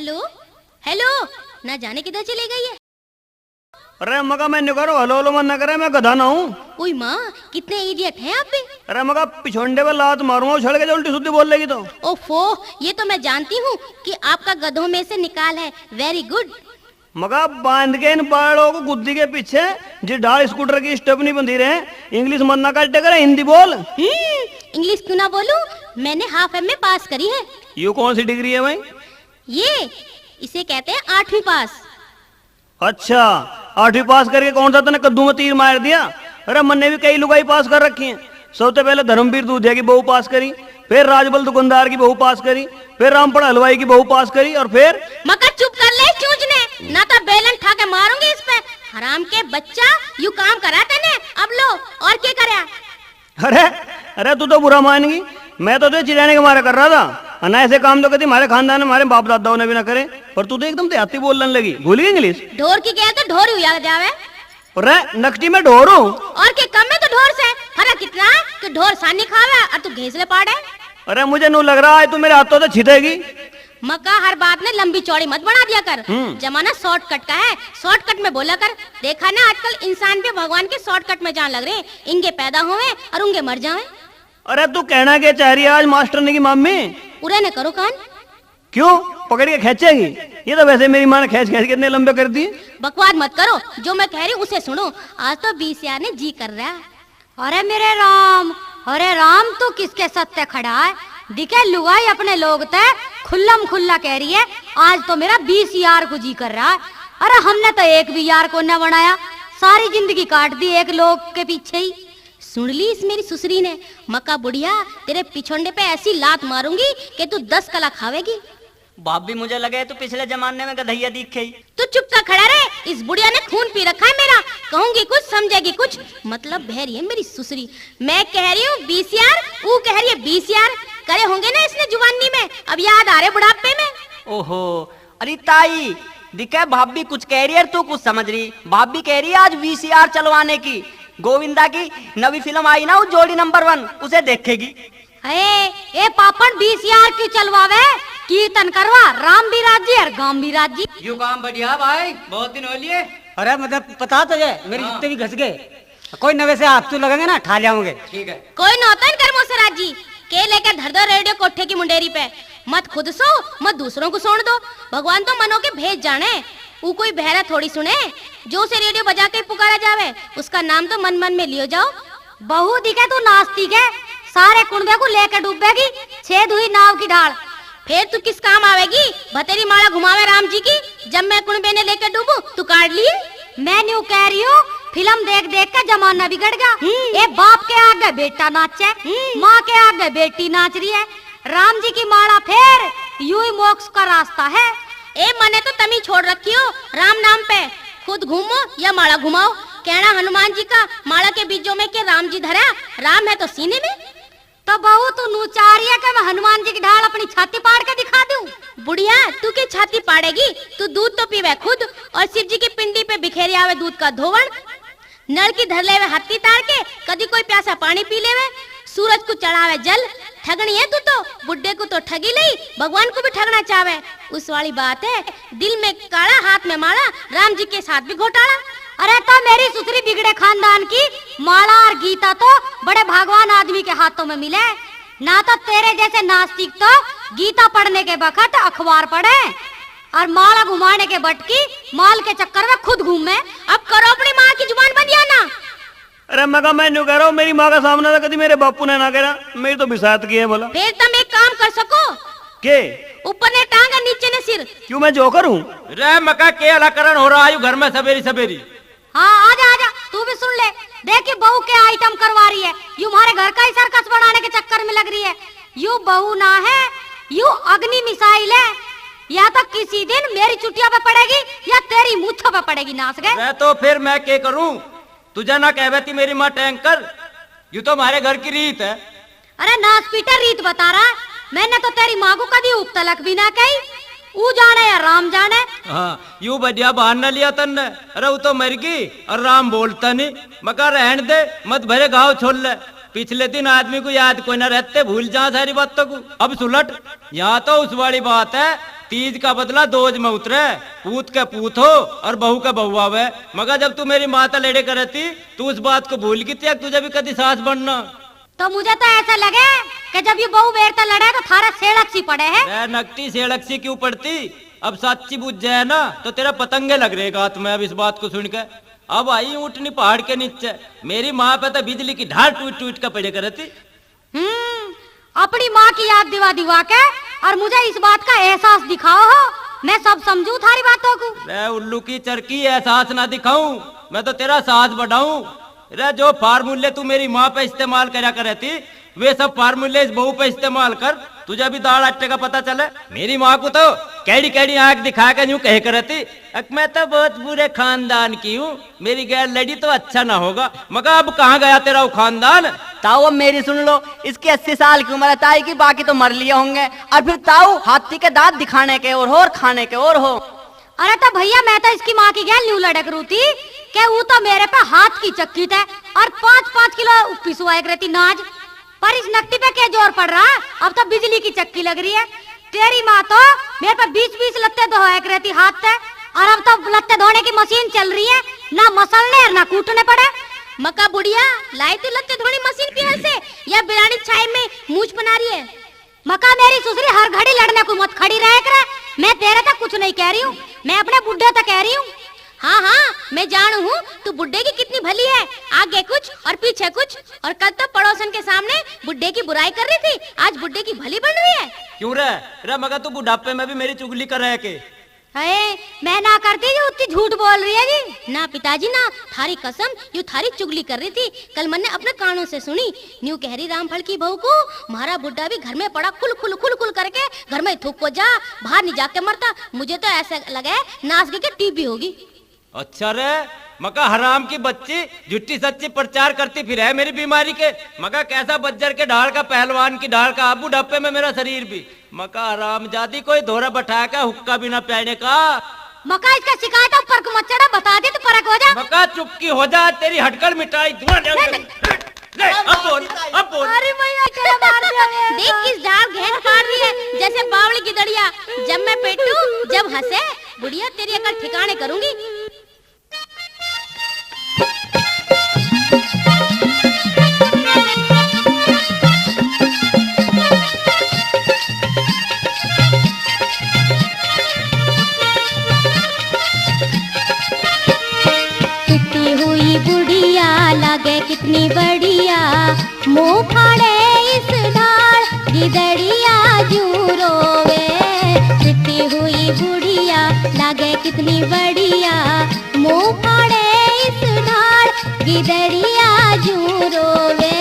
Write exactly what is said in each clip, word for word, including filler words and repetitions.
Hello, hello, ना जाने किधर चली गई है। अरे मका, मैं निकारो, हेलो हेलो मत ना करे, मैं गधा ना हूँ। ओए माँ, कितने इडियट हैं आप भी। अरे मका, पिछोंडे पे लात मारूंगा उछल के, जो उल्टी सुद्धी बोल लेगी तो। ओफो, ये तो मैं जानती हूँ कि आपका गधों में से निकाल है। Very good. मका, बांध के इन बालों को गुद्दी के पीछे, जिस ढाल स्कूटर की स्टेपनी बंधी रहे, इंग्लिश मत ना काटे करे, हिंदी बोल। हम्म, इंग्लिश क्यों ना बोलूं, मैंने हाफ एम ए पास करी है। ये कौन सी डिग्री है भाई? ये, इसे कहते हैं आठवीं पास। अच्छा, आठवीं पास करके कौन सा तने कद्दू में तीर मार दिया? अरे, मन्ने भी कई लुगाई पास कर रखी है। सबसे पहले धर्मवीर दूधिया की बहू पास करी, फिर राजबल दुकानदार की बहू पास करी, फिर रामपड़ा हलवाई की बहू पास करी, और फिर मका, चुप कर ले चूचने, ना तो बेलन ठा के मारूंगी इस पे। हराम के बच्चा, यू काम करा तने। अब लो, और के करया? अरे, अरे, तू तो बुरा मान गई। मैं तो तुझे चिढ़ाने के मारे कर रहा था। और ना, ऐसे काम तो कभी हमारे खानदान में हमारे बाप दादाओं ने भी ना करे। पर तू तो एकदम देहाती बोलने लगी, भूल गई इंग्लिश? ढोर की गैल तो ढोर ही हुआ जावे। अरे, नकटी में ढोर हूँ। और के कम में तो ढोर से। फर्क कितना है कि ढोर सानी खावे और तू घेसले पाड़े। अरे, मुझे नू लग रहा है तू मेरे हाथों से छिदेगी। मका, हर बात ने लंबी चौड़ी मत बना दिया कर। हम्म। जमाना शॉर्टकट का है, शॉर्टकट में बोला कर। देखा ना, आजकल इंसान भी भगवान के शॉर्टकट में जान लग रहे हैं। इंगे पैदा होवे और उंगे मर जावे। अरे, तू कहना के चाह रही है आज मास्टर ने की मामी? उरे ने करो कान। क्यों, पकड़ के खींचेगी? ये तो वैसे मेरी माँ ने खींच खींच के इतने लंबे कर दिए। बकवाद मत करो, जो मैं कह रही हूँ उसे सुनो। आज तो बीस यार ने जी कर रहा। अरे मेरे राम, अरे राम, तू किसके सत्ते खड़ा है? दिखे लुगाई अपने लोग ते खुल्लम खुल्ला कह रही है, आज तो मेरा बीस यार को जी कर रहा है। अरे हमने तो एक भी यार को ना बनाया, सारी जिंदगी काट दी एक लोग के पीछे ही। सुन ली इस मेरी सुसरी ने, मका बुढ़िया, तेरे पिछोंडे पे ऐसी लात मारूंगी कि तू दस कला खावेगी। भाभी, मुझे लगे तू पिछले जमाने में गधैया दिखे ही। तू चुप सा खड़ा रहे, इस बुढ़िया ने खून पी रखा है मेरा। कहूंगी कुछ, समझेगी कुछ, मतलब बह रही है मेरी सुसरी। मैं कह रही हूँ बीस यार, वो कह रही है बीस यार। करे होंगे ना इसने जुवानी में, अब याद आ रहे बुढ़ापे में। ओहो, अरे ताई, दिखे भाभी कुछ कह रही है, तू कुछ समझ रही। भाभी कह रही है आज वी सी आर चलवाने की, गोविंदा की नवी फिल्म आई ना, वो जोड़ी नंबर वन, उसे देखेगी। ए, ए पापण, बीस यार क्यों चलवावे? कीर्तन करवा, राम भी राजी और गाम भी राजी। यू काम बढ़िया भाई, बहुत दिन हो लिए। अरे मतलब पता तो है, मेरी हाँ। जूते भी घस गए। कोई नवे से हाथ तो लगेंगे ना, ठा लियाओगे। ठीक है। कोई ना होता इन कर्मों से राजी। के लेकर धर दो रेडियो कोठे की मुंडेरी पे। मत खुद सो, मत दूसरों को सोण दो। भगवान तो मनों के भेद जाने। वो कोई बहरा थोड़ी सुने, जो उसे रेडियो बजा के पुकारा जावे। उसका नाम तो मन मन में लियो जाओ। बहू दिखे तू नास्तिक है, सारे कुणबे को लेके डूबेगी, छेद हुई नाव की ढाल। फिर तू किस काम आवेगी? भतेरी माला घुमावे राम जी की, जब मैं कुणबे ने लेके डूबू, तू काट लिए। मैं न्यू कह रही हूँ, फिल्म देख देख के जमाना बिगड़ गया। हम्म। ए बाप के आगे बेटा नाचे, हम्म। माँ के आगे बेटी नाच रही है। राम जी की माला फेर, यू ही मोक्ष का रास्ता है। ए, मने तो तमी छोड़ रखी हो राम नाम पे। खुद घूमो या माला घुमाओ, कहना हनुमान जी का, माला के बीजों में के राम जी धरा, राम है तो सीने में। तो बहू, तू नू चाह रही है कि मैं हनुमान जी की ढाल अपनी छाती पाड़ के दिखा दूं? बुढ़िया, तू के छाती पाड़ेगी? तू दूध तो पीवे खुद, और शिव जी की पिंडी पे बिखेरे आवे दूध का धोवन। नल की धर लेवे हाथी तार के, कदी कोई प्यासा पानी पी लेवे। सूरज को चढ़ावे जल। ठगनी है तू तो, बुड्ढे को तो ठगी लई, भगवान को भी ठगना चाहवे। उस वाली बात है, दिल में काला, हाथ में माला, राम जी के साथ भी घोटाला। अरे तो मेरी सुसरी बिगड़े खानदान की, माला और गीता तो बड़े भगवान आदमी के हाथों में मिले। ना तो तेरे जैसे नास्तिक तो गीता पढ़ने के बखत अखबार पढ़े। और माला घुमाने के बटकी माल के चक्कर में खुद घूमे। अब करो अपनी माँ की जुबान बंद या ना। अरे मैं कहा, मैं न्यू कह रहा हूँ, मेरी माँ का सामना तो कभी मेरे बापू ने ना करा, मेरी तो बिसात की है भला। फिर तुम एक काम कर सको। के? ऊपर ने टांग और नीचे ने सिर। क्यों, मैं जोकर हूँ? रे मका, के अलकरण हो रहा है घर में सवेरी सवेरी? हाँ, आजा, आजा, तू भी सुन ले। देख, ये बहू के आइटम करवा रही है, यू हमारे घर का ही सर्कस बनाने के चक्कर में लग रही है। यू बहू ना है, यू अग्नि मिसाइल है। या तो किसी दिन मेरी चुटिया पे पड़ेगी या तेरी मूछों पे पड़ेगी, नास गए। मैं तो फिर मैं के करूं? तुझे ना कहवे थी मेरी माँ टैंकर, यू तो हमारे घर की रीत है। अरे नास पीटर, रीत बता रहा है, मैंने तो तेरी माँ को कभी उप तलक भी ना कही। ऊ जाने या राम जाने। हाँ, यू बढ़िया बहाना लिया तन्ने। अरे वो तो मर गई और राम बोलता नहीं। मका रहन दे, मत भरे घाव छोड़ ले। पिछले दिन आदमी को याद कोई ना रहते, भूल जा सारी बातों को। अब सुलट, यहाँ तो उस वाली बात है, तीज का बदला दोज में उतरे, पूत के पूत हो और बहू के बहू आवे। मगर जब तू मेरी माँ ते लड़े करे थी, तू उस बात को भूल गई थी कि तुझे भी कदी सास बनना। तो मुझे तो ऐसा लगे कि जब ये बहू मेरे ते लड़े तो थारा सेलक सी पड़े है। ए, नकटी सेलक सी क्यों पड़ती? अब साची बुझ जाए ना तो तेरा पतंगे लग रहे गात में। अब इस बात को सुन के अब आई ऊँटनी पहाड़ के नीचे। मेरी माँ पे तो बिजली की ढाल टूट टूट के पड़े करे थी। हम्म, अपनी माँ की याद दिवा दिवा के और मुझे इस बात का एहसास दिखाओ हो, मैं सब समझू थारी बातों को। रे उल्लू की चरकी, एहसास ना दिखाऊं, मैं तो तेरा सास बढ़ाऊं। रे जो फार्मूले तू मेरी माँ पे इस्तेमाल करा करे थी, वे सब फार्मूले इस बहू पे इस्तेमाल कर, तुझे भी दाल आटे का पता चले। मेरी माँ को तो कैडी कैडी आंख दिखा के यूं कहे करे थी, "अक मैं तो बहुत बुरे खानदान की हूँ, मेरी गैर लड़ी तो अच्छा ना होगा।" मका अब कहाँ गया तेरा वो खानदान? ताऊ, अब मेरी सुन लो, इसकी अस्सी साल की उम्र है ताई की, बाकी तो मर लिए होंगे। और फिर ताऊ, हाथी के दांत दिखाने के और हो और खाने के और हो। अरे तो भैया, मैं तो इसकी माँ की गैल न्यू लड़क रू थी कि वो तो मेरे पे हाथ की चक्की थे और पाँच पाँच किलो पिसवाए रहती नाज। पर इस नकटी पे क्या जोर पड़ रहा, अब तो बिजली की चक्की लग रही है। तेरी माँ तो मेरे पे बीस बीस लत्ते धोया करती हाथ से, और अब तो लत्ते धोने की मशीन चल रही है, ना मसलने और ना कूटने पड़े। मका बुढ़िया, लाई तू लत्ते धोने मशीन पीहर से, या बिरानी छाई में मूछ बना रही है? मका मेरी सुसरी, हर घड़ी लड़ने को मत खड़ी रहे करे। मैं तेरे तक कुछ नहीं कह रही हूँ, मैं अपने बुढ़े तक कह रही हूँ। हाँ हाँ, मैं जानू हूँ तू बुड्ढे की कितनी भली है, आगे कुछ और पीछे कुछ। और कल तो पड़ोसन के सामने बुड्ढे की बुराई कर रही थी, आज बुड्ढे की भली बन रही है। क्यों रे? रे मगर तू बुढ़ापे में भी मेरी चुगली कर रहे के? अरे मैं ना करती जो उतनी झूठ बोल रही है जी। ना पिताजी ना, थारी कसम, यू थारी चुगली कर रही थी। कल मैंने अपने कानों से सुनी, न्यू कह रही रामफल की बहू को, "म्हारा बुड्ढा भी घर में पड़ा खुल खुल खुल खुल करके, घर में थूक को जा, बाहर नहीं जाके मरता।" मुझे तो ऐसा लगा है नास गई के टीबी होगी। अच्छा रे, मका हराम की बच्ची, झूठी सच्ची प्रचार करती फिर है मेरी बीमारी के। मका कैसा बज्जर के ढाल का, पहलवान की ढाल का, अब बुढ़ापे में मेरा शरीर भी। मका हरामजादी, कोई धोरा बैठा के हुक्का भी ना पीने का। मका इसका शिकायत है, ऊपर को मत चढ़ा, बता दे तो परक हो जा। मका चुपकी हो जा, तेरी हटकल मिटाई दूंगा। ले, ले, ले, अब बोल, अब बोल। अरे भैया, क्या मार दिया रे? देख किस डाल घेंट फाड़ रही है, जैसे बावली की दड़िया। जब मैं पेटू, जब हंसे, बुढ़िया तेरी अकल ठिकाने करूंगी। पिटी हुई बुढ़िया लागे कितनी बढ़िया, मुंह फाड़े इस ढाल गिदड़िया जू रोवे। पिटी हुई बुढ़िया लागे कितनी बढ़िया, मुंह फाड़े इस ढाल गिदड़िया जू रोवे।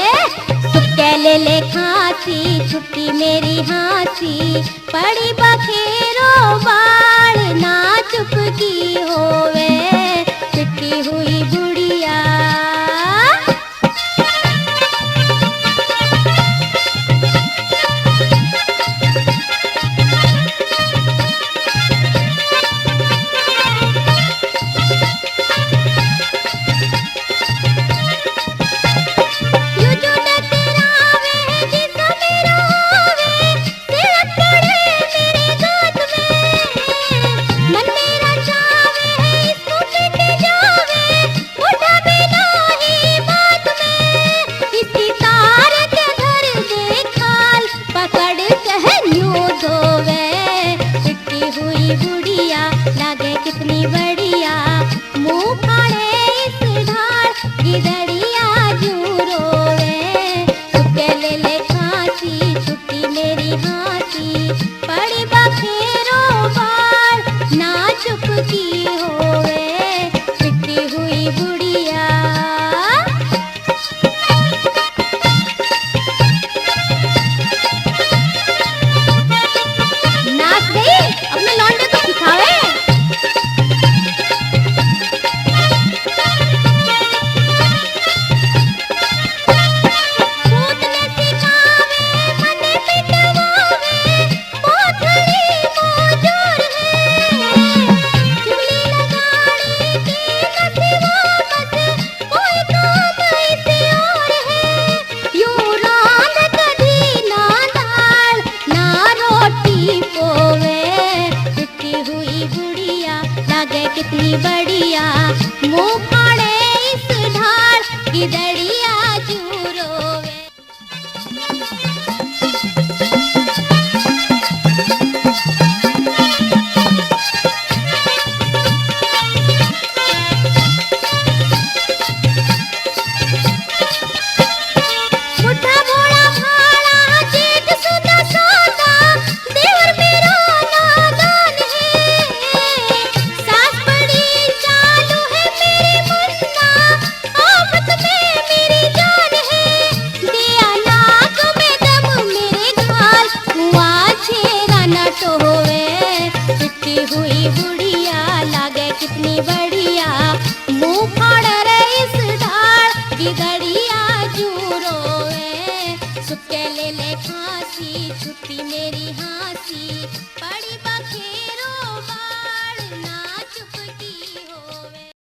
सुक्के ले ले खांसी, छुट्टी मेरी हाँसी, पड़ी बखेरो बाल ना चुप की होवे। पिटी हुई बुढ़िया। पकड़ के न्यू धोवे, पिटी हुई बुढ़िया लागे कितनी बढ़िया, मुंह फाड़े इस ढाल गिदड़िया जू रोवे। सुक्के ले ले खांसी, छुट्टी मेरी हाँसी, पड़ी बखेरो बाल ना चुप की होवे, पिटी हुई बुढ़िया। नाच गई, अपने लौंडे को सिखावे। बुढ़िया लागे कितनी बढ़िया, मुंह फाड़े इस ढाल की दड़िया जू रोवे। बुढ़ा भोला भाला जेठ सुदा सादा, देवर मेरो नादान है। सास बड़ी चालू है मेरी मुन्ना, आफत में मेरी जान है। दिया नाक में दम मेरे घाल, कुआं छेरा ना टोवे। टूटी हुई बुढ़िया लागे कितनी बढ़िया,